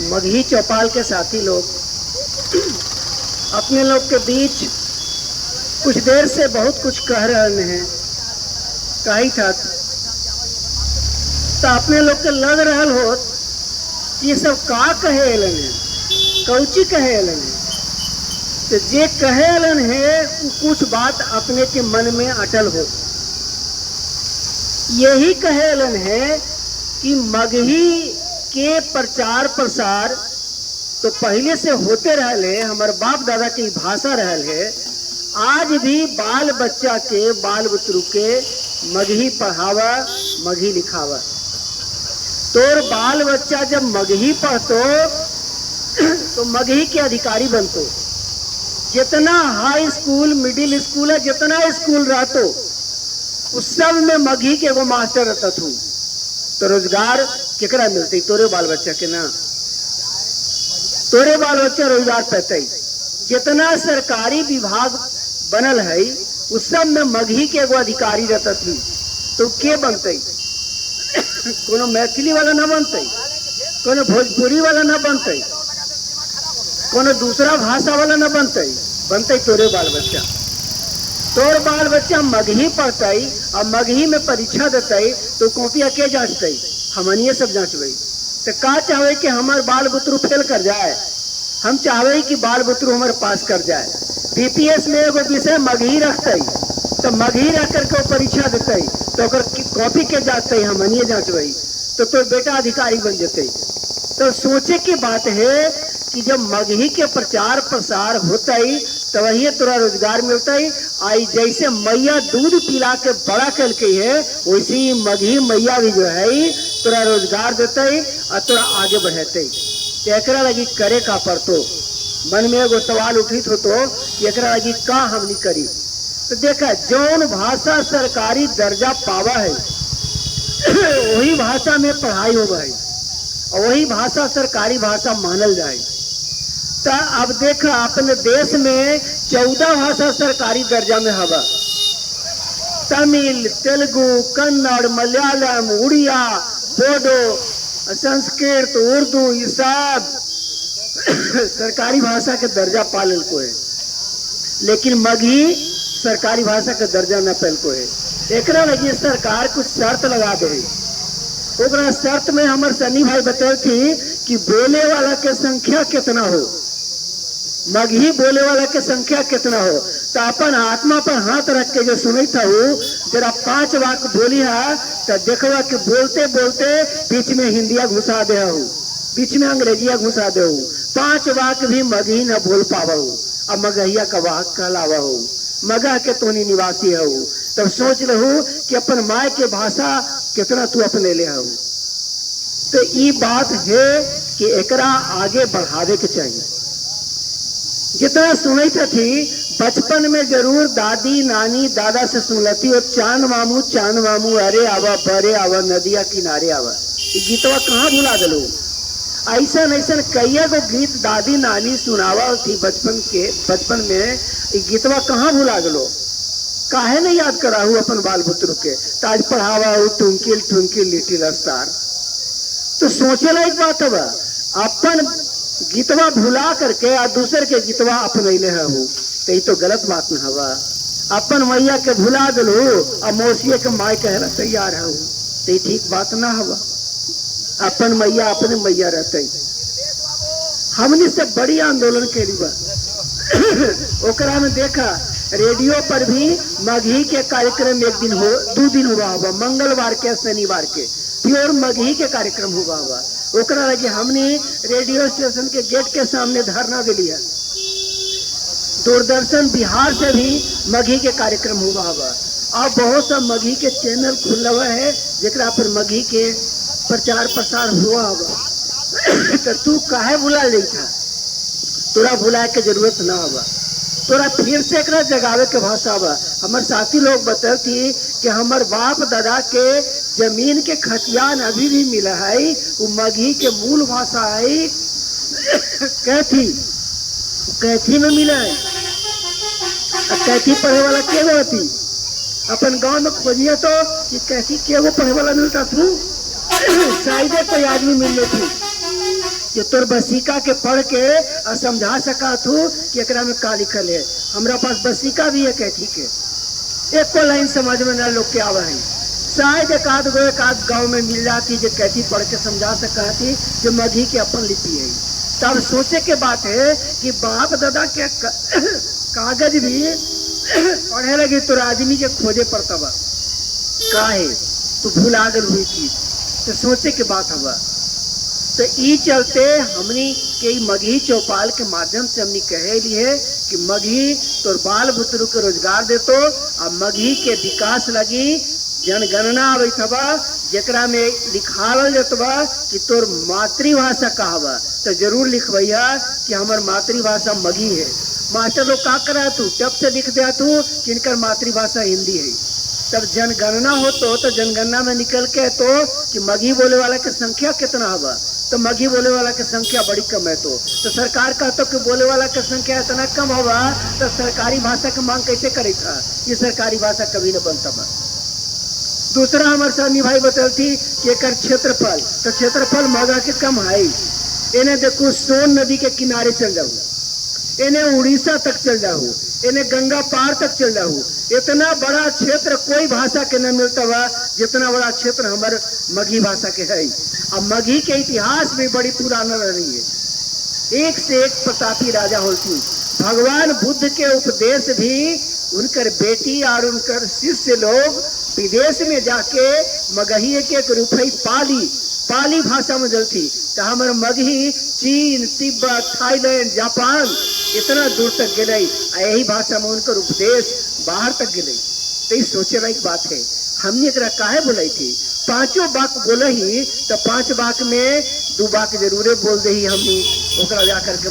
मगही चौपाल के साथी लोग, अपने लोग के बीच कुछ देर से बहुत कुछ कह रहे हैं, कही था तो अपने लोग के लग रहल हो ये सब का कहे एलन है, कौची कहे एलन है। तो जे कहे एलन है वो कुछ बात अपने के मन में अटल हो। यही कहे एलन है कि मगही के प्रचार प्रसार तो पहले से होते रहल है, हमारे बाप दादा की भाषा रहल है। आज भी बाल बच्चा के बाल बुतरू के मगही पढ़ावा, मगही लिखावा। तोर बाल बच्चा जब मगही पढ़तो तो मगही के अधिकारी बनतो। जितना हाई स्कूल, मिडिल स्कूल है, जितना स्कूल रहतो उस सब में मगही के एगो मास्टर रहता थू। तो रोजगार केकरा मिलते? तोरे बाल बच्चा के ना, तोरे बाल बच्चा रोजगार पैते। जितना सरकारी विभाग बनल है उस सब में मगही के एगो अधिकारी रहता थी, तो के बनते? कोनो मैथिली वाला ना बनते, कोनो भोजपुरी वाला ना बनते, कोनो दूसरा भाषा वाला ना बनते, बनते तोरे बाल बच्चा। तोर बाल बच्चा मगही पढ़ते और मगही में परीक्षा देते तो कॉपिया के जांचते? हमनिए सब जांचबे। तो का चाहे कि हमार बाल बुतरू फेल कर जाए? हम चाहे कि बाल बुतरू हमारे पास कर जाए। बीपीएस में एगो विषय मगही रखते तो मगही रख करके परीक्षा देते तो अगर कॉपी के जाते हमनिए जांचबे तो तोर बेटा अधिकारी बन जते। तो सोचे की बात है कि जब मगही के प्रचार प्रसार होता ही तो वही तोरा रोजगार मिलता है। आई जैसे मैया दूध पिला के बड़ा कल के है, वैसे ही मगही मैया भी जो है तोरा रोजगार देता है और तोरा आगे बढ़ते। तो एकरा लगी करे का पड़तो? मन में एगो सवाल उठित हो तो कि एकरा लगी का हमनी करी? तो देखा, जौन भाषा सरकारी दर्जा पावा है वही भाषा में पढ़ाई होवा है और वही भाषा सरकारी भाषा मानल जाए। तो अब देखा, अपने देश में 14 भाषा सरकारी दर्जा में हवा। तमिल, तेलुगु, कन्नड़, मलयालम, उड़िया, बोडो, संस्कृत, उर्दू, ये सब सरकारी भाषा के दर्जा पा को है, लेकिन मगही सरकारी भाषा के दर्जा न पैल को है। एकरा लगी सरकार कुछ शर्त लगा दे। ओकरा शर्त में हमार सनी भाई बतल थी कि बोले वाला के संख्या कितना हो, मगही बोले वाला के संख्या कितना हो। तो अपन आत्मा पर हाथ रख के जो सुनी था जरा 5 वाक्य बोली है तो देखवा कि बोलते बोलते बीच में हिंदिया घुसा दे हूँ, बीच में अंग्रेजिया घुसा दे हूँ। 5 वाक्य भी मगही न बोल पावा हूँ। अब मगहिया का वाक कहलावा हूँ, मगह के तोनी निवासी हूँ। तब सोच रहू कि अपन माय के भाषा कितना तू अपने ले हूँ। तो ये बात है कि एकरा आगे बढ़ावे के चाहिए। जितना सुनते थी बचपन में जरूर दादी नानी दादा से सुनती और चांद मामू चांद मामू अरे आवा बरे आवा नदिया किनारे आवा, ये गीतवा कहाँ भुला दिलू? ऐसा ऐसा कई गो गीत दादी नानी सुनावा थी बचपन में, ये गीतवा कहाँ भुला गलो? काहे नहीं याद करा हूँ अपन बाल बुतरू के? ताज पढ़ावा हूँ टुंकिल टुंकिल लिटिल स्टार। तो सोचे ला एक बात है, अपन गीतवा भुला करके और दूसरे के गीतवा अपनैले हूँ तो ये तो गलत बात न हवा। अपन मैया के भुला दिलू और मौसिया के माय कहला तैयार हूँ तो ये ठीक बात ना हवा। अपन मैया अपने मैया रहते। हमने से बड़ी आंदोलन के बा ओकरा में देखा रेडियो पर भी मगही के कार्यक्रम एक दिन हो 2 दिन हुआ हुआ, मंगलवार के शनिवार के प्योर मगही के कार्यक्रम हुआ हुआ। ओकरा लगे हमने रेडियो स्टेशन के गेट के सामने धरना दे लिया। दूरदर्शन बिहार से भी मगही के कार्यक्रम हुआ हुआ। अब बहुत सा मगही के चैनल खुल हुआ है जेकरा पर मगही के प्रचार प्रसार हुआ हुआ। तो तू काहे भुला ली था? तोरा भुलाए के जरूरत ना हुआ। तोरा फिर से एकरा जगावे के भाषा बा। हमार साथी लोग बतल थी कि हमार बाप दादा के जमीन के खतियान अभी भी मिला है, वो मगही के मूल भाषा है कैथी, कैथी में मिला है। कैथी पढ़े वाला के होती? अपन गांव में खोजिए तो कि कैथी के वो पढ़े वाला मिलता थू? शायद कोई आदमी मिलने थी। जो तोर बसिका के पढ़ के और समझा सका तू कि एकरा में का लिखल है। हमरा पास बसिका भी है कैथी के, एक को लाइन समझ में ना लोग के आवा है। शायद एक आध गो एक आध गाँव में मिल जाती जो कैथी पढ़ के समझा सका थी, जो मगही के अपन लिपि है। तब सोचे के बात है कि बाप दादा के कागज भी पढ़े लगे तो आदमी के खोजे पड़ता बा, काहे तो भूला गल हुई चीज, तो सोचे के बात हवा। तो ई चलते हमनी के मगही चौपाल के माध्यम से हमनी कहे ली है कि मगही तोर बाल बुतरू के रोजगार देतो आ मगही के विकास लगी जनगणना आबैत हवा, जेकरा में लिखावल जतबा कि तोर मातृभाषा का हवा, तो जरूर लिखबैया कि हमर मातृभाषा मगही है। मास्टर लोग का करा तू टप से लिख दिया तू कि इनकर मातृभाषा हिंदी है। तब जनगणना हो तो जनगणना में निकल के तो कि मगही बोले वाला के संख्या कितना हवा, तो मगही बोले वाला के संख्या बड़ी कम है। तो सरकार कहतो कि बोले वाला के संख्या इतना कम हवा तो सरकारी भाषा के मांग कैसे करे था, ये सरकारी भाषा कभी न बनता बा। दूसरा हमारे सनी भाई बतल थी कि एकर क्षेत्रफल, तो क्षेत्रफल मगह के कम है। इन्हें देखो सोन नदी के किनारे चल जाऊ, इन्हें उड़ीसा तक चल जाऊ, इन्हें गंगा पार तक चल जाऊ, इतना बड़ा क्षेत्र कोई भाषा के न मिलता बा जितना बड़ा क्षेत्र हमारे मगही भाषा के है। अब मगही के इतिहास में बड़ी पुराना रही है, एक से एक प्रतापी राजा होती। भगवान बुद्ध के उपदेश भी उनकर बेटी और उनकर शिष्य लोग विदेश में जाके मगही के एक रूप पाली पाली भाषा में जलती, तो हमारे मगही चीन, तिब्बत, थाईलैंड, जापान इतना दूर तक गए, यही भाषा में उनकर उपदेश बाहर तक गए। तो ये सोचे लायक बात है, हमने एकरा काहे बोलाई थी। पांचों बाक बोले ही तो 5 बाक में 2 बाक जरूरे बोल दे ही हमने ओकरा जा करके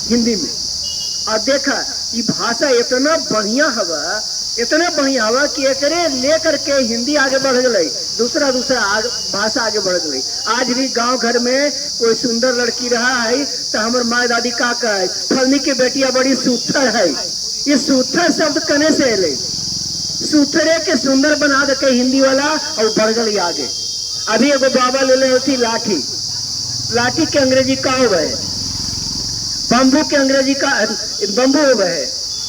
हिंदी में। और देखा ये भाषा इतना बढ़िया हवा, इतना बढ़िया हवा कि एकरे लेकर के हिंदी आगे बढ़ गई, दूसरा दूसरा भाषा आगे बढ़ गई। आज भी गांव घर में कोई सुंदर लड़की रहा है तो हमारे माँ दादी का कहे फलनी के बेटिया बड़ी सुथर है। ये सुथर शब्द कने से ले, सुथरे के सुंदर बना दे के हिंदी वाला और बढ़ गई आगे। अभी एगो बाबा ले ले होती लाठी, लाठी के अंग्रेजी का हो गए, बम्बू के अंग्रेजी का बम्बू हो गए,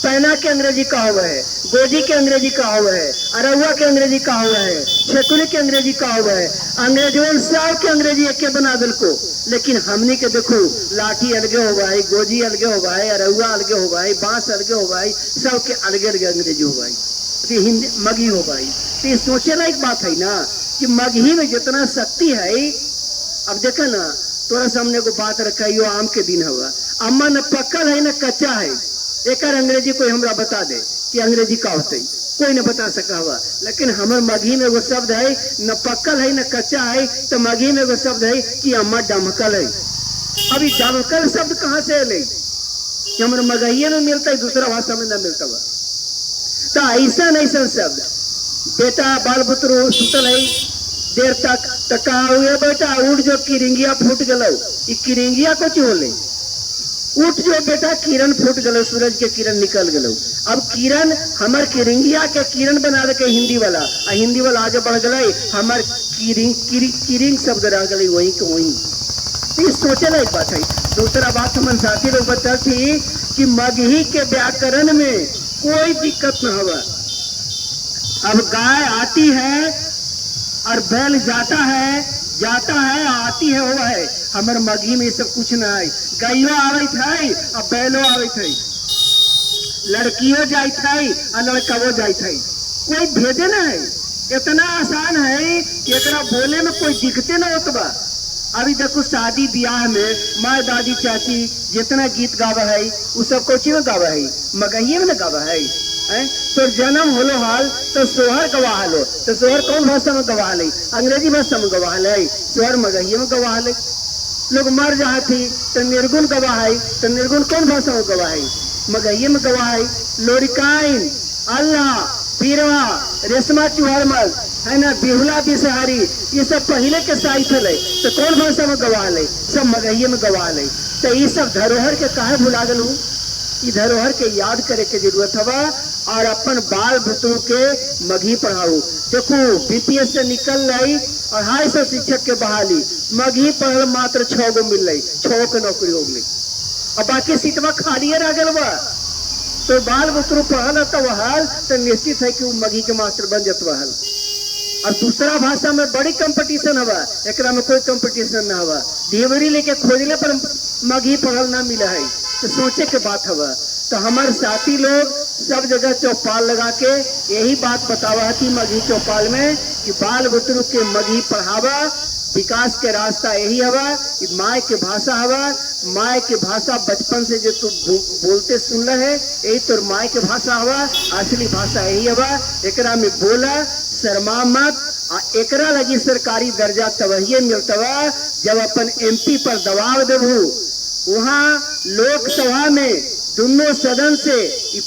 पैना के अंग्रेजी का हुआ है, गोजी के अंग्रेजी का हुआ है, अरहुआ के अंग्रेजी का हुआ है, छेकुली के अंग्रेजी का हुआ है। अंग्रेजों सब के अंग्रेजी एक के बना दिल को, लेकिन हमने के देखो लाठी अलगे हुआ है, गोजी अलगे हुआ है, अरहुआ अलगे हुआ है, बांस अलगे हुआ है, सब के अलगे अलगे अंग्रेजी हुआ है, तो हिंदी मगही हुआ है। तो ये सोचे लायक बात है ना कि मगही में जितना शक्ति है। अब देखा ना तोरा सामने को बात रखा, यो आम के दिन हुआ, अम्मा न पक्कल है न कच्चा है, एक अंग्रेजी कोई हमरा बता दे कि अंग्रेजी का होते, कोई न बता सका हुआ। लेकिन हमर मगही में वो शब्द है न पक्कल है न कच्चा है, तो मगही में वो शब्द है कि अम्मा डमकल है। अभी डमकल शब्द कहाँ से अले, हमर मगहिये में मिलता है, दूसरा भाषा में न मिलता हुआ। तो ऐसा ऐसा शब्द, बेटा बाल बुतरू सुतल है देर तक तो कहा हुए बेटा उठ जो किरिंगिया फूट गलो, ई किरिंगिया कुछ होले, उठ जो बेटा किरण फूट गलो, सूरज के किरण निकल गलो। अब किरण हमार किरिंगिया के किरण बना दे के हिंदी वाला, आ हिंदी वाला आगे बढ़ गए, हमार किरिंग किरिंग शब्द रह गई वही के वही। तो सोचे लायक बात है। दूसरा बात हम साथी लोग बता थी कि मगही के व्याकरण में कोई दिक्कत न हुआ। अब गाय आती है और बैल जाता है, जाता है आती है वो है, हमारे मगही में सब कुछ ना है। गाइयो आवत है और बैलो आवत है, लड़कियों जाइत है और लड़कवो जाइत है, कोई भेदे ना है। इतना आसान है कि एकरा बोले में कोई दिखते ना होत बा। अभी देखो शादी ब्याह में माँ दादी चाची जितना गीत गावा है वो सब कोची में गावा है, मगहिये में ना गावा है। तो जन्म होलो हाल तो सोहर गवाह लो, तो सोहर कौन भाषा में गवाह है, अंग्रेजी भाषा में गवाह है, सोहर मगहिये में गवाह है। लोग मर जाती थी तो निर्गुण गवाह है, तो निर्गुण कौन भाषा में गवाह है, मगहिये में गवाह है। लोरिकाइन, अल्लाह, पीरवा, रेशमा चुहरमल है ना, बिहुला बिसहारी, ये सब पहले के साहित्य है, तो कौन भाषा में गवाह है, सब मगहिये में गवाह है। तो ये सब धरोहर के काहे भुला गलू, ई धरोहर के याद करे के जरूरत हवा और अपन बाल बुतरू के मगही पढ़ाऊ। देखो बीपीएस से निकल रही 250 शिक्षक के बहाली, मगही पढ़ल मात्र 6 गो मिल, 6 के नौकरी हो गई और बाकी सीटवा खालिए रह गल बा। तो बाल बुतरू पढ़ल तो वहाल तो निश्चित है कि वो मगही के मास्टर बन जत हल। और दूसरा भाषा में बड़ी कंपटीशन हवा, एकरा में कोई कंपटीशन ना हवा। देवरी लेके खोजले पर मगही पढ़ल ना मिला है, तो सोचे के बात हवा। तो हमारे साथी लोग सब जगह चौपाल लगा के यही बात बतावा है कि मगही चौपाल में कि बाल बुतरू के मगही पढ़ावा, विकास के रास्ता यही हवा कि माय के भाषा हवा। माय के भाषा बचपन से जो तू बोलते सुन रहे है यही तोर माय के भाषा हवा, असली भाषा यही हवा। एकरा में बोला शर्मा मत। आ एकरा लगी सरकारी दर्जा तबहिए मिलतवा जब अपन एमपी पर दबाव देबू। वहाँ लोकसभा में दोनों सदन से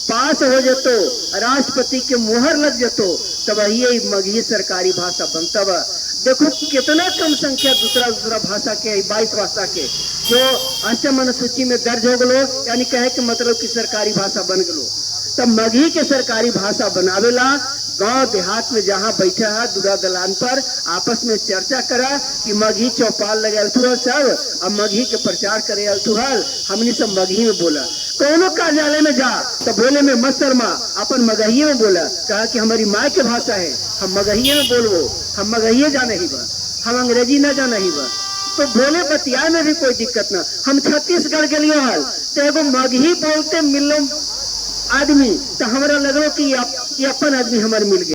पास हो जतो, राष्ट्रपति के मुहर लग जतो, तबहिए मगही सरकारी भाषा बनतवा। देखो कितना कम संख्या दूसरा दूसरा भाषा के 22 भाषा के जो अष्टम अनुसूची में दर्ज हो गलो, यानी कहे के मतलब कि सरकारी भाषा बन गलो। तब मगही के सरकारी भाषा बनावेला गांव देहात में जहाँ बैठा है दूरा दलान पर आपस में चर्चा करा कि मगही चौपाल लगे थू सब, अब मगही के प्रचार करे हल, हमने सब मगही में बोला। कोनो कार्यालय में जा तो बोले में मत शर्मा, अपन मगहिये में बोला, कहा कि हमारी माँ के भाषा है, हम मगहिये में बोलबो, हम मगहिये जाने ही बा, हम अंग्रेजी न जाने ही बा। तो बोले बतिया में भी कोई दिक्कत ना। हम छत्तीसगढ़ के लिए हल तो एगो मगही बोलते मिलो आदमी तो हमारा लगलो कि ये अपन आदमी हमारे मिल गया।